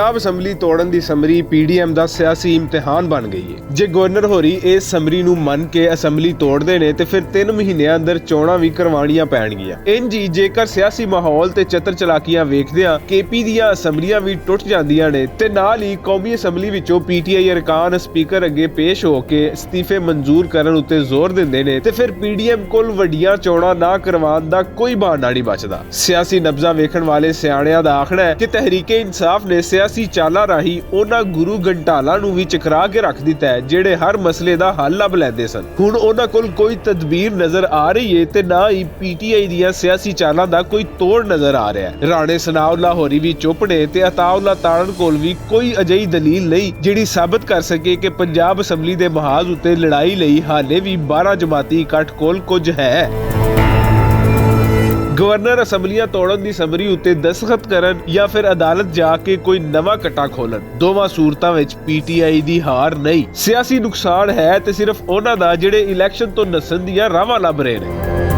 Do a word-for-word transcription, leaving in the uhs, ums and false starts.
اسمبلی توڑن دی سمری پی ڈی ایم دا سیاسی امتحان بن گئی ہے۔ جے گورنر ہوری اس سمری نوں من کے اسمبلی توڑدے نے تے فیر تن مہینیاں اندر چوناں وی کروانیاں پین گیاں۔ این جی جے کر سیاسی ماحول تے چتر چلاکیاں ویکھدیاں کے پی دیاں اسمبلیاں وی ٹوٹ جاندیاں نے تے نال ہی قومی اسمبلی وچوں پی ٹی آئی ارکان اسپیکر اگے پیش ہو کے استعفے منظور کرن اتے زور دیندے نے تے فیر پی ڈی ایم کول وڈیاں چوناں نہ کروان دا کوئی بہانہ نہیں بچدا۔ سیاسی نبضاں ویکھن والے سیانیاں دا آکھنا ہے کہ تحریک انصاف نے سیاسی چالاں راہی انہاں گرو گھنٹالاں نوں وی چکرا کے رکھ دتا ہے جہڑے ہر مسئلے دا حل لب لیندے سن۔ ہن انہاں کول کوئی تدبیر نظر آ رہی ہے تے نہ ہی پی ٹی آئی دیاں سیاسی چالاں دا کوئی توڑ نظر آ رہا ہے۔ رانے ثناء اللہ ہوری وی چپ نے تے عطاء اللہ تارن کول وی کوئی اجہی دلیل نہیں جہڑی ثابت کر سکے کہ پنجاب اسمبلی دے محاذ اتے لڑائی لئی حالے وی بارہ جماعتی اکٹھ کول کچھ ہے۔ گورنر اسمبلیاں توڑن دی سمری اتے دستخط کرن یا فیر عدالت جا کے کوئی نواں کٹا کھولن، دوواں صورتاں وچ پی ٹی آئی دی ہار نہیں، سیاسی نقصان ہے تے صرف انہاں دا جڑے الیکشن تو نسن دیاں راہواں لب رہے نے۔